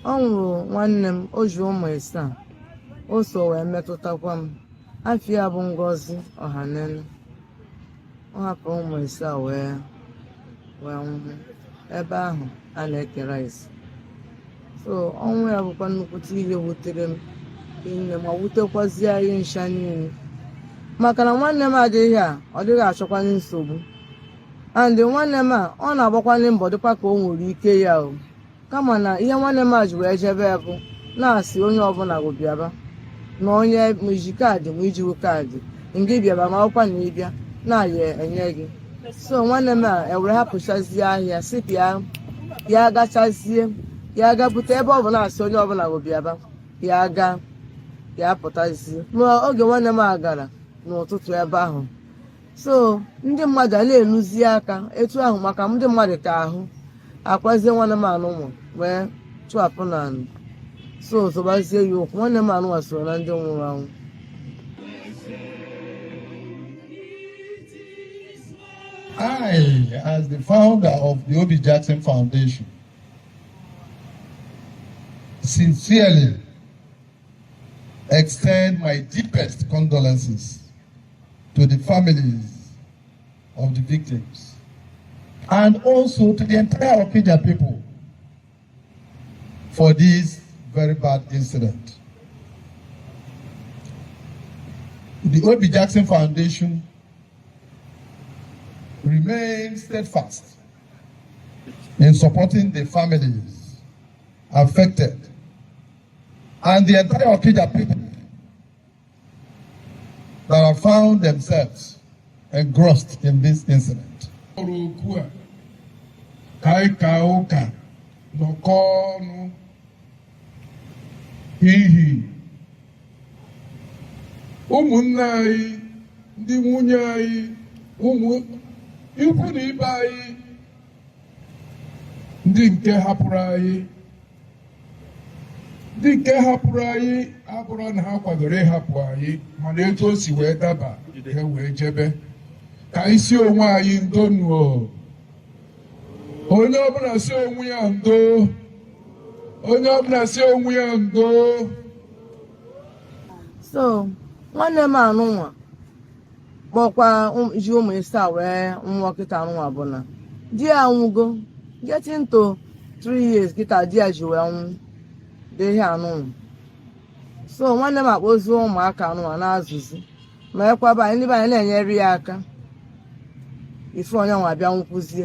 Ọ nwụrụ nwanne m, o ji ụmụ ịsaa. O so wee metụtakwa m. Afa ya bụ Ngozi Ọhanene. Ọ hapụrụ ụmụ ịsaa wee nwụọ ebe ahụ a na-eke rice. So ọnwụ ya bụkwa nnukwute ihe wutere m hinne ma wutekwazie anyị ncha niile, maka na nwanne m adịghị a ọ dịghị achọkwanye nsogbu. And nwanne m a, ọ na-agbakwanye mbọ, dịkwa ka o nwere ike ya o. Kama na ihe nwanne m a ji wee jebe bụ na-asị onye ọbụla bụ bịaba, na onye ma iji kaadị ma ijighị kaadị, ngị bịaba, ma ọkwa na ịbịa na-aya enye gị. So nwanne m a ewere hapụchazie ahịa, si ka ya gachazie, ya gabute ebe ọ bụ na-asị onye ọbụla bụ bịaba, ya gaa, ya pụtazie. Ma oge nwanne m a gara n'ụtụtụ ebe ahụ, so ndị mmadụ a na-eluzi aka etu ahụ, maka ndị mmadụ ka ahụ akwazie nwanne m anụnwa wee chụapụ na anụ, so zọbazie ya ụkwụ. Nwanne m anụnwa so na ndị nwụrụ anwụ. I, as the founder of the Obi Jackson Foundation, sincerely extend my deepest condolences to the families of the victims and also to the entire Okija people for this very bad incident. The Obi Jackson Foundation remains steadfast in supporting the families affected and the entire Okija people that have found themselves engrossed in this incident. Ọrụ okwu a ka anyị ka ụka nọkọọ ọnụ n'ihi ụmụnne anyị, ndị nwunye anyị, ụmụ ikwu na ibe anyị, ndị nke hapụrụ anyị, ndị nke hapụrụ anyị abụrụ na ha kwadoro ịhapụ anyị, mana etu o si wee daba, ha wee jebe. Ka anyị si onwe anyị ndo nuo. Onye ọbụla si onwe ya ndo. Onye ọbụla si onwe ya ndo. So nwanne m anụnwa kpọkwa ji ụmụ ịsaa wee nwụọ kịta anụnwa bụ na di ya anwụgo, getting to 3 years kịta di ya ji wee nwụ dị ihe anụnwa. So nwanne m akpọzi ụmụaka anụnwa na-azụzi ma ekwaba anyị, ndị be anyị na-enyere ya aka ife onye nwa bịa nwụkwuzie.